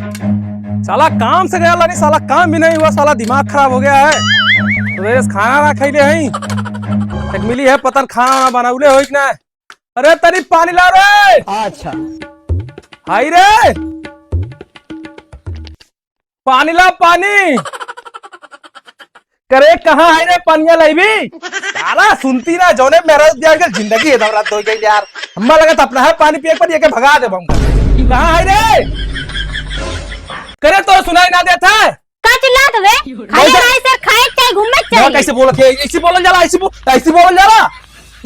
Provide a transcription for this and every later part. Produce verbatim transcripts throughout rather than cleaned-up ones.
साला काम से गया लानी, साला काम भी नहीं हुआ, साला दिमाग खराब हो गया है। तो ये खाना ना खैले हई, एक मिली है पतन खाना ना बनाउले होई कि ना। अरे तनी पानी ला रे। अच्छा। हाय रे, पानी ला पानी। करे कहाँ है रे पनिया लइबी? साला सुनती ना, जौने मेरा दिया के जिंदगी है दौरान धोई गई यार। हम्मा लगा था अपना है पानी पिए पर ये के भगा दे बम। कहाँ है रे? करे तो सुनाई ना देता है। का चिल्लात हवे? खाली कैसे? अढ़ाई सर खाए के चाहे घूमे के ना, चाहे। कैसे बोलत है? ऐसी बोलल जाला, ऐसी बो-, ऐसी बोलल जाला।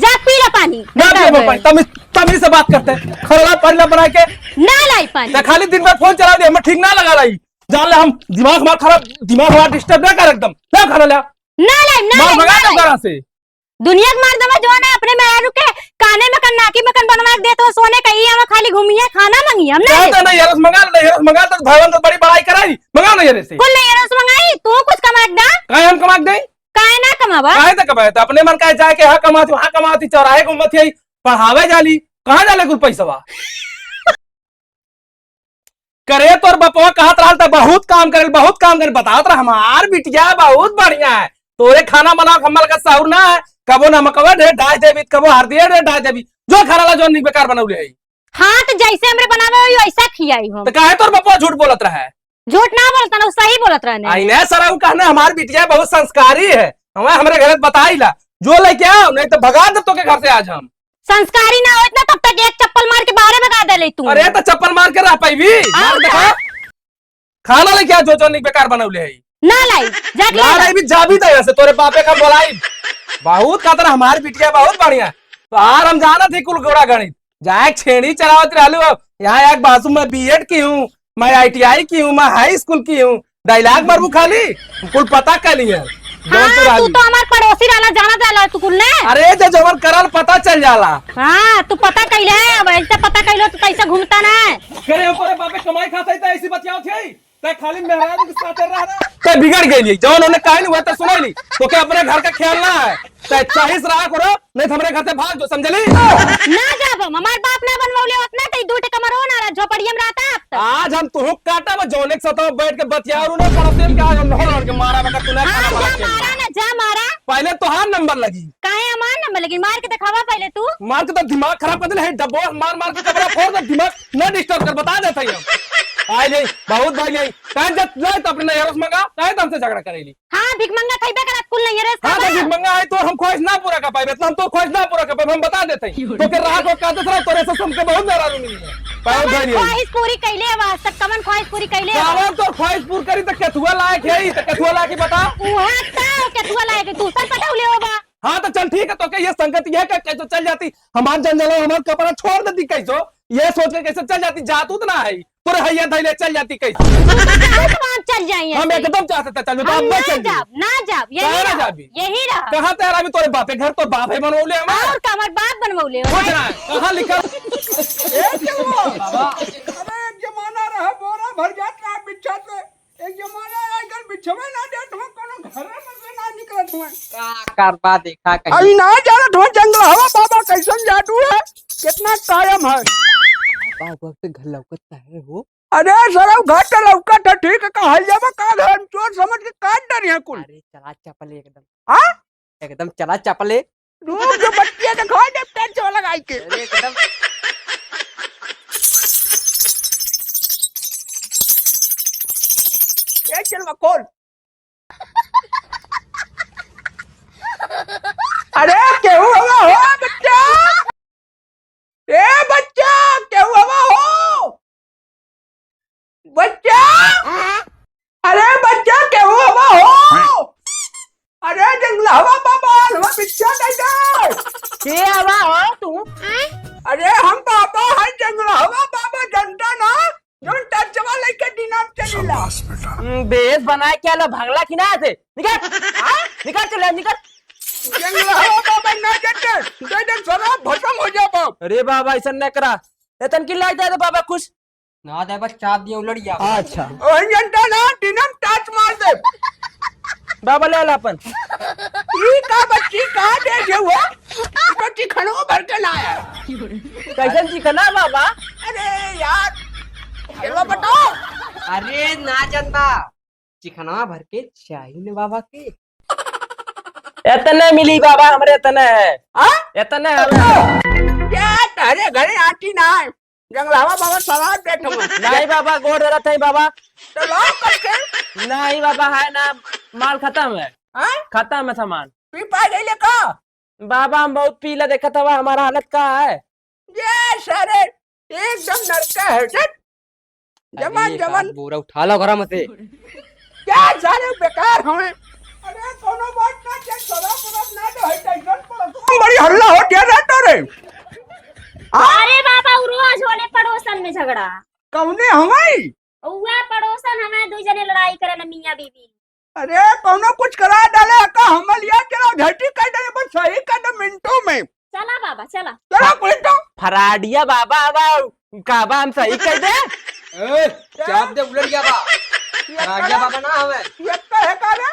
जा पी ला पानी। ना ठंडा पिए हवे। पानी, तमीज, तमीज से बात करते हैं। खरला पानी ला बना के। ना लाई पानी। ते खाली दिन भर फोन चला दे, हमें ठीक ना लगा लाई। जान ले हम दिमाग हमार खराब, दिमाग हमार डिस्टर्ब ना कर एकदम। ला खाना ला। ना लाई, ना मार लाई, भगा ना दे लाई। घरा से। दुनिया के मर्दवा जौन है अपने मेहरारू के काने में कन, नाकी में कन बनवा के देत हो, सोने का ई हमें खाली घूमिए, खाना मंगिए, हम ना कहता देत। नहीं, ये रस मंगा ले, ये रस मंगा ले, तो भगवान तो बड़ी बड़ाई कराई, मंगा नहीं ये रस। कुल नहीं ये रस मंगाई, तू कुछ कमा के दा। काहे हम कमा के देई? काहे ना कमावा? काहे तो कमाए? तो अपने मन का जाए के यहाँ कमाती, वहाँ कमाती, चौराहे घूमती है, पढ़ावे जाली, कहाँ जाले कुल पैसवा? करे तोर बपवा कहत रहल त बहुत काम करेल, बहुत काम करेल, बतावत रह हमार बिटिया बहुत बढ़िया है, तोरे खाना बनावे के हम्मा लगा सहूर ना है, कबो नमकवा ढेर डाल देबी, कबो हरदिया ढेर डाल देबी, जो खाना ला जौन निक बेकार बनौले है। हाँ, तो जैसे हमरे बनावे होई, वैसा खियाई हम। तो काहे तोर बपवा झूठ बोलत रहा है? झूठ ना बोलता ना, उ सही बोलत रहने। आई ने सरा, उ कहने हमार बिटिया बहुत संस्कारी है, हमें हमरे घर बताई ला, जो लेके आओ, नहीं तो भगा दे तोके घर से आज हम। संस्कारी ना होत ना, तब तक एक चप्पल मार के बाहरे भगा देले तू। अरे, तो चप्पल मार के रह पाईबी? और मार देखा। का? खाना लेके आ, जो जो निक बेकार बनौले है। ना लाई, जाके ना ले ला। लाई भी, जाबी तो यहाँ से, तोरे बापे का बोलाई। बहुत खतरा, हमार बिटिया बहुत बढ़िया। तो आर हम जानत ही कुल गोड़ा गणित। जाए छेड़ी चलावत रहलू, अब यहाँ एक बाजू में बीएड की हूँ, मैं आईटीआई की हूँ, मैं हाई स्कूल की हूँ, डायलॉग मारबू खाली, कुल पता कर लिए। जौन तू हाँ, तू रहली। तो हमार पड़ोसी रहला, जानत रहला तू कुल ने। अरे, जो जवन करल पता चल जाला। हाँ, तू पता कैले है, अब ऐसे पता कैलो तो कैसे घूमता ना। करे ऊपर बापे कमाई खाता ही तो ऐसी बतियावत है। तै खाली मेहरारू के साथे रह रहा। तै बिगड़ गइली, जौन उन्हें कहली, वह तै सुनैली। तोके अपने घर का ख्याल ना है। तै चाहे से रहा करो, नहीं तो हमरे घर से भाग जो, समझली? ना जाब हम, हमार बाप ना बनवले होत ना, तै दू ठे कमरो ना रह, झोपड़िया में रहता अब तक। आज हम तुहू काटा में जौने के साथ बैठ के बतियारू ना, पड़ोसी में क्या हम नहर लड़ के मारा, मगर तू ना हाँ, खाना जा बना के मारा ना, जा मारा। पहले तोहार नंबर लगी। काहे हमार नंबर लगी? मार के दिखावा पहले तू। मार के तो दिमाग खराब कर देले है, डब्बो मार मार के कपड़ा फोड़ दे, दिमाग ना डिस्टर्ब कर, बता देते हैं हम। आए ले, बहुत भाई ले, काहे जब लाए तो अपने नैहरों से मंगा, काहे तो हमसे झगड़ा करेली? हाँ, भिखमंगा खइबे करत कुल नैहरे से हाँ, तो खाबा। भिखमंगा आए तो हम ख्वाहिश ना पूरा कर पाए, इतना हम तो ख्वाहिश ना पूरा कर पाए, हम बता देते हैं। तो के रात को कहते रहो, तोरे से सुन के बहुत नाराज मिली है। बहुत कवन धैर्य है। ख्वाहिश पूरी कैले बा, सब कवन ख्वाहिश पूरी कैले बा। कवन तो ख्वाहिश पूरी करी तो केथुआ लायक है, तो केथुआ लायक ही बता। उहे तो केथुआ लायक है, दूसर पटौले हो बा। हाँ, तो चल ठीक है, तो के ये संगत ये का, कैसे चल जाती? हमार जंजाल, हमार कपड़ा छोड़ देती कैसो? ये सोच के कैसे चल जाती? जात उतना है, तोरे हैया धैले चल जाती कैसे? तू तो चाहत वहाँ चल जाई हम ऐसे। एकदम चाहत था चल, तो हम अब ना चल जाब, ना जाब, यही काहे ना रहा, जाबी? यही रहा। कहाँ तैयार अभी तोरे बापे घर, तो बाप है बनवले हमार। और का हमार बाप बनवले हो? कुछ ना, कहाँ लिखा? ए, क्या हुआ? बाबा। अरे, एक जमाना रहा, बोरा भर जात रहा बिच्छा से। एक जमाना आजकल बिछवे ना देत हो, कोनो घरे में से ना निकलत हो। का करबा देखा कहीं। अभी ना जानत हो जंगलहवा बाबा कैसन जादू है, कितना कायम है। बाबा से घर लौकत है हो। अरे सरऊ घर तो लौकत है, ठीक है, कहल जाबा का घर हम चोर समझ के काट डर यहाँ कुल। अरे चला चपले एकदम। हाँ? एकदम चला चपले। रूम जो बत्तियां दिखा दे, पेंचो लगाई के। अरे एकदम। ए, चल बा, खोल। अरे, केहू हवा हो, बच्चा? ए, बच्चा, केहू हवा हो? बच्चा! अरे बच्चा, केहू हवा हो? अरे जंगलहवा बाबा, हवा बिच्छा दे दे। के हवा हो तू? अरे हम बाबा हैं जंगलहवा बाबा, जनता ना, जौन टर्चवा लेके दिना में चलीला। शाबाश बेटा। हम्म, बेस बनाए क्या ला भगला की ना से? निकल। हाँ? निकल चले, निकल। जंगलहवा बाबा ना जनते, दे दे साला भसम हो जा बाप। अरे बाबा, ऐसा न करा। एतन की लाई दे दे बाबा कुछ। ना दे बस चाप दिया उलट गया। अच्छा। ओहन जनता ना दिनम टाच मार दे। बाबा ले ला अपन। ई का बच्ची का दे जे हो? ई तो चिखनो भर के लाया। कैसन चिखना बाबा? अरे यार, चलो बताओ। अरे ना चंदा, चिखनवा भर के चाही न बाबा के। एतने मिली बाबा, हमरे एतने है। हाँ? एतने है। क्या तहरे घरे आटी ना है? जंगलावा बाबा सलाद देत हूँ। नहीं बाबा, गोड़ धरत है बाबा। तो लाओ करके। नहीं बाबा, है ना, माल खतम है। हाँ? खतम है सामान। पी पा गई ले का? बाबा, हम बहुत पीला, देखत हवा हमारा हालत का है। ये सारे एकदम नरका है, जट। अरे, जवान, एक जवान। आध बोरा उठा लो घरा में से। क्या सारे बेकार हमें। अरे, कोनो बात ना, चल, शराब वराब ना दे, है, tension पड़त। बड़ी हल्ला हो गया रे तोरे। हाँ? अरे बाबा, उ रोज होले पड़ोसन में झगड़ा। कौने हवाई? उआ पड़ोसन हमें दुई जने लड़ाई करे न मियाँ बीबी। अरे, कौनो कुछ करा डाले का, हम लिया चलो, झटी कर दे, बस सही कर दे मिनटों में। चला बाबा, चला। चला, कोई तो। फराडिया बाबा, बाबा, का बा, हम सही कर दे? ए, क्या? चाप दे, उलट गया बा। ये फराडिया करा, बाबा ना हवे। ये तो है का रे?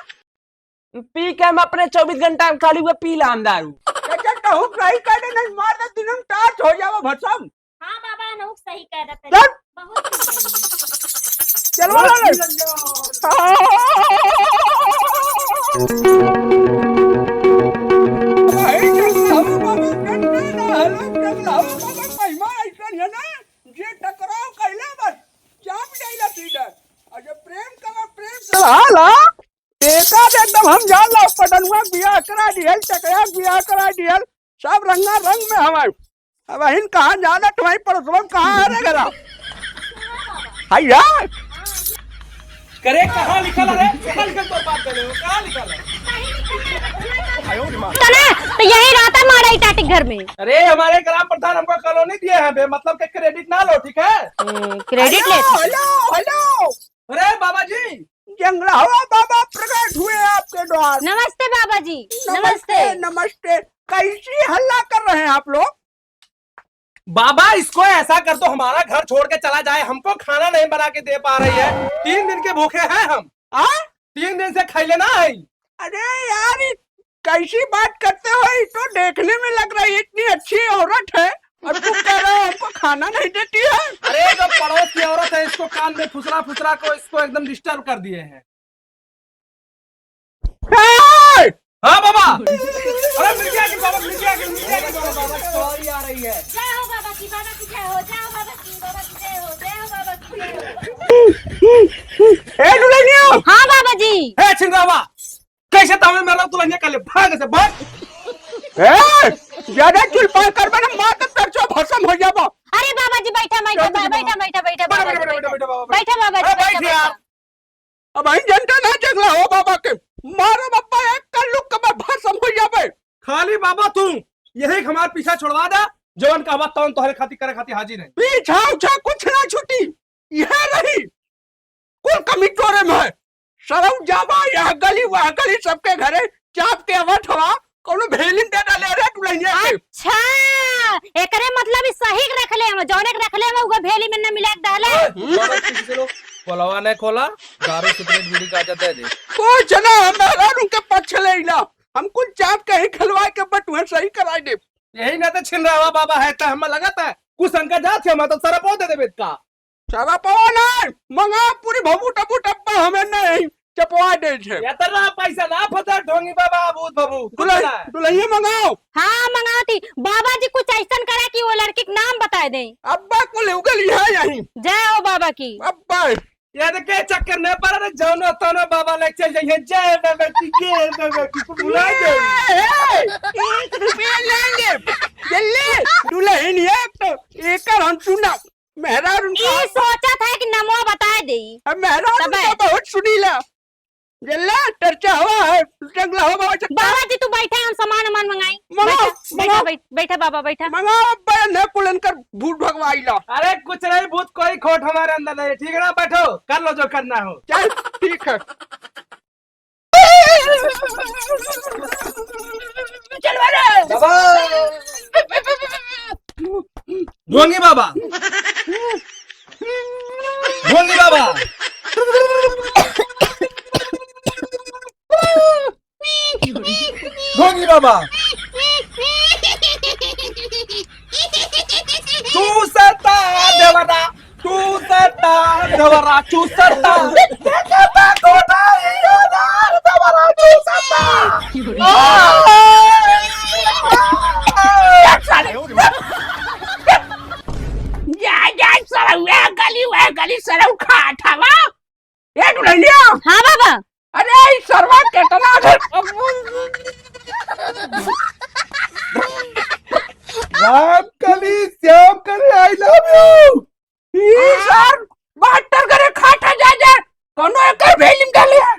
पी के हम अपने चउबीस घंटा में खाली हुए पी लाम दारू। अच्छा, कहूँ सही कर दे, नहीं मार दे, दिन में टाच हो जावा भसम। हाँ बाबा, अनहुक सही कह देते। चल। बहुत सही कह देते। चल, वाला ले। भाई, जंगलावा बाबा, जंगलावा बाबा, महिमा ऐसन है ना, जे टकराव कैले बस, चाप जाइला सीधा। और जब प्रेम करा, प्रेम करा, हाला, बेटा एकदम हम जान लो, पडनुआ बियाह करा दिहल, टकरा बियाह करा दिहल, सब रंगा रंग में हमार। अब अहिन कहाँ जाना, तुम्हारी परसों कहाँ आ रहे घरा? हाय यार। करे, कहाँ लिखल है रे? कहाँ लिखल तोर बाप देले हो? कहाँ लिखल है? तना, तो यही रहता मारा इटाटिक घर में। अरे, हमारे ग्राम प्रधान हमको कॉलोनी दिए हैं बे, मतलब के credit ना लो, ठीक है? हम्म, credit हेलो, लेते। हेलो, हेलो। अरे बाबा जी, जंगलावा बाबा प्रकट हुए आपके द्वार। नमस्ते बाबा जी। नमस्ते, नमस्ते। नमस्ते। कैसी हल्ला कर रहे हैं आप लोग? बाबा, इसको ऐसा कर दो, हमारा घर छोड़ के चला जाए, हमको खाना नहीं बना के दे पा रही है, तीन दिन के भूखे हैं हम। आ? तीन दिन से खैले ना है। अरे यार, ये कैसी बात करते हो? ये तो देखने में लग रही है इतनी अच्छी औरत है, और तुम कह रहे हो हमको खाना नहीं देती है? अरे, जो पड़ोस की औरत है, इसको कान में फुसरा फुसरा को इसको एकदम disturb कर दिए हैं। ए! हाँ बाबा। अरे, मिल गया कि बाबा, मिल गया कि, मिल गया कि बाबा, बाबा की सवारी आ रही है। जय हो बाबा की, बाबा की जय हो, जय हो बाबा की, बाबा की जय हो, जय हो बाबा की जय हो। ए, दुल्हनिया! हाँ बाबा जी। ए, छिनरावा, कैसे तावे मेरा दुल्हनिया का ले भाग से भाग। ए, ज्यादा चुलपान करबे ना, मार के तरचो भसम हो जाबो। अरे बाबा जी, बैठा, बैठा, बैठा, बैठा, बैठा, बैठा, बैठा, बाबा जी, बैठा, बैठा। बैठा, बैठा, बैठा, बाबा। बैठा बाबा जी, अरे बैठा, बैठ यार। बैठा। अब अहिन जनता ना जंगलावा बाबा के, मारो बाबा एक कल्लू कमर भसम हो जाबे। खाली बाबा तू यही हमार पीछा छोड़वा दे, जवन कहबा तवन तोहरे खातिर करे खातिर हाजिर है। पीछा उछा कुछ ना छूटी, यह रही। कुल कमी तोरे में है। सरऊ जाबा, यह गली, वह गली, सबके घरे चाप के आवत हवा, कौनो भेली में दे डाले रे दुल्हनिया के। अच्छा, एकरे मतलब ई सही के रखले हम, जौने के रखले हम, उहे भेली में न मिला के डाले। ओए, बाबा, पीछे चलो। पोलवा नहीं खोला, दारू, सिगरेट, बीड़ी, गांजा दे दे। कुछ ना, हम मेहरारू के पक्ष ले ला। हम कुल चाप के ही खलवा के बटुआ सही कराई दे। यही ना तो छिनरावा बाबा है, तो हम लगत है, कुछ संका जात है, हम तो सरपो दे देबे का। सरपवा नहीं, मंगा पूरी भभू टबू टब्बा हमें नहीं, चपवा दे छे। इतना पैसा ना फंसा ढोंगी बाबा, भूत बाबू, कुछ दुल्हन-, ना। दुल्हनिया मंगाओ। हाँ, मंगाओ थी। बाबा जी कुछ ऐसन करे कि वो लड़की के नाम बताए दे। अब्बा कुल उगल यहाँ यहीं। जय हो बाबा की। अब्बा। ये तो के चक्कर नहीं पड़ रहे, जानो तानो बाबा ले चल जाइए, जय बाबा की, जय बाबा की, कुछ भुला जाए। ए, ए, एक रुपया लेंगे। जल्दी, दुल्हन ये तो, एकर हम सुना। मेहरारू ई का सोचत है कि नमवा बताए देई। अब मेहरारू तबे। का बहुत सुनीला। जल्ला, टरचा हवा है, जंगला हवा है, चक्का। बाबा जी, तू बैठे, हम सामान वामान मंगाई। मंगाओ, बैठा, बैठा, मंगाओ। बैठ-, बैठा बाबा, बैठा। मंगाओ, अब बहन है कुल इनकर भूत भगवाई ला। अरे कुछ नहीं, भूत कोई खोट हमारे अंदर नहीं, ठीक है ना? बैठो, कर लो जो करना हो। चल, ठीक है। चल, बाबा। बाबा। ढोंगी बाबा। ढोंगी बाबा। ढोंगी बाबा। तू सता देवरा, तू सता देवरा चूसता। देखे बा कोना ये यार, देवरा चूसता। जा, जा, सरौआ गली, वह गली सरौ खात हवा। ए दुल्हनिया। हाँ बाबा। अरे, ई सरवा केतना दे-, राम कली, श्याम कली, I love you। ई सर बहत्तर करे खाटा जा जा, कोनो एकर भेलिम डाले है।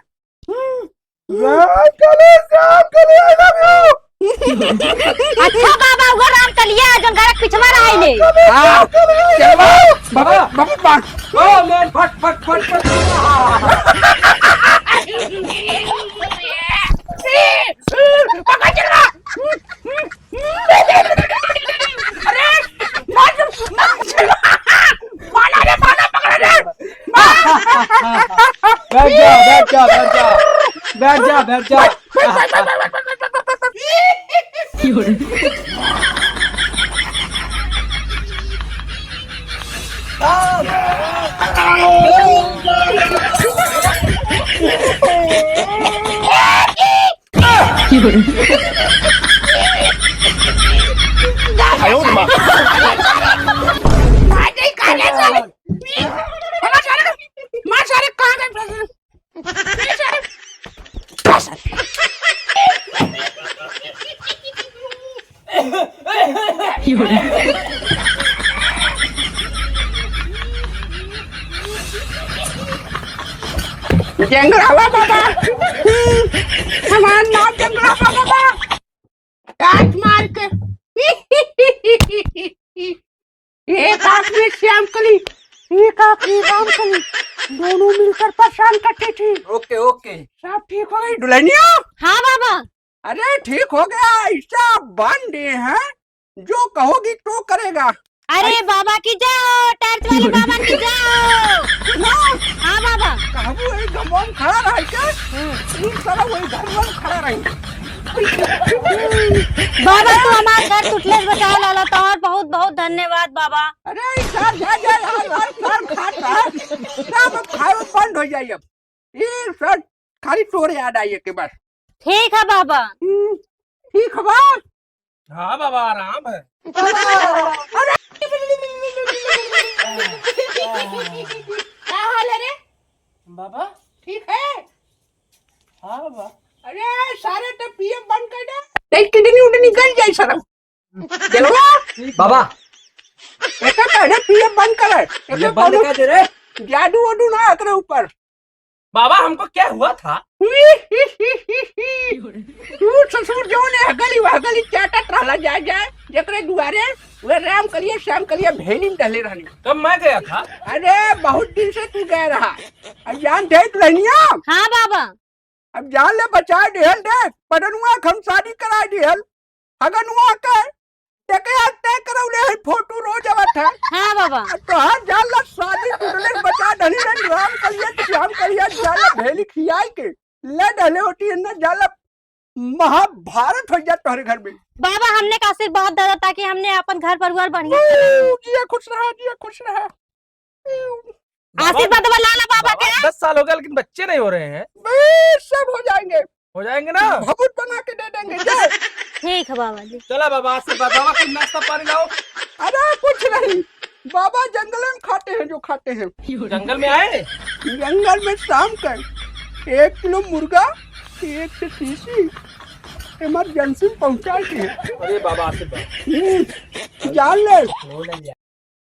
राम कली, श्याम कली, I love you। अच्छा बाबा, वो राम कलिया जौन घर के पिछवा रहा है ने। हाँ, चलवा, बाबा, बाबा, बाबा। ओ, मेन फट, फट, फट, फट। पकड़ चलवा। अरे, मार, मार, मार रे, मार, पकड़ रे। बैठ जा, बैठ जा, बैठ जा। बैठ जा, बैठ जा। जंगलावा बाबा, हमार नाम जंगलावा बाबा। काट मार के। एक आँख में श्याम कली, एक आँख में राम कली, दोनों मिलकर परेशान करते थे। ओके, ओके। सब ठीक हो गई दुल्हनिया? हाँ बाबा। अरे ठीक हो गया, ऐसा बांध दिए हैं, जो कहोगी तो करेगा। अरे बाबा की जय, टॉर्च वाले बाबा की जय। हाँ बाबा। कहबू वही गमवा में खड़ा रह के, हम्म। तू साला वही घर में खड़ा रही। बाबा, तू हमार घर टूटले से बचा लाला, तोहर बहुत बहुत धन्यवाद बाबा। अरे, ई सार जा, जा, यार, यार, सार खात रहा। सब खाए बंद हो जाई अब। ई सार खाली तोरे याद आई एक बार। ठीक है बाबा। हम्म, ठीक है बा। हाँ बाबा, आराम है। अरे, का हाल है रे? बाबा? ठीक है? हाँ बाबा। अरे, सारे तो पिए बंद कर दे। तेरी किडनी उडनी गल जाई सारा। जलवा? बाबा। एका पहले पिए बंद कर। ये एका बंद कोनो कर दे रे। जादू वादू ना एकरे ऊपर। बाबा, हमको क्या हुआ था? तू ससुर जौन है, हगली वहगली चाटत रहला, जाए जाए, जेकरे दुआरे, वे राम कलिया, श्याम कलिया भेली में डहले रहनी। कब मैं गया था? अरे, बहुत दिन से तू गया रहा। अब जान देत रहनिया? हाँ बाबा। अब जान ले बचा दिहल दे, पटनुआ के हम शादी करा दिहल। हगनुआ के एके हाथ तय करौले है, फोटो रोज आवत है। हाँ बाबा। अब तोहार जान ला शादी टूटले से बचा धनी रही, राम कलिया, श्याम कलिया, जान ला भेली खियाई के ले डहले होती है ना, जान ला महाभारत हो जात तोहरे घर में। बाबा, हमने का आशीर्वाद दे दो ताकि हमने अपन घर परिवार बढ़िया से रहे। जिया खुश रहा, जिया खुश रहा। बाबा, आशीर्वाद वाला ला बाबा बाबा, के। दस साल हो गए लेकिन बच्चे नहीं हो रहे हैं। बस सब हो जाएंगे। हो जाएंगे ना? भभूत बना के दे देंगे, जा। ठीक है बाबा जी। चला बाबा, आशीर्वाद। बाबा, कुछ नाश्ता पानी लाओ। अरे कुछ नहीं, बाबा जंगल में खाते हैं जो खाते हैं। जंगल में आए? जंगल में शाम का एक किलो मुर्गा, एक से तीसी इमरजेंसी में पहुंचा के। अरे बाबा, आशीर्वाद। हम्म, जान ले।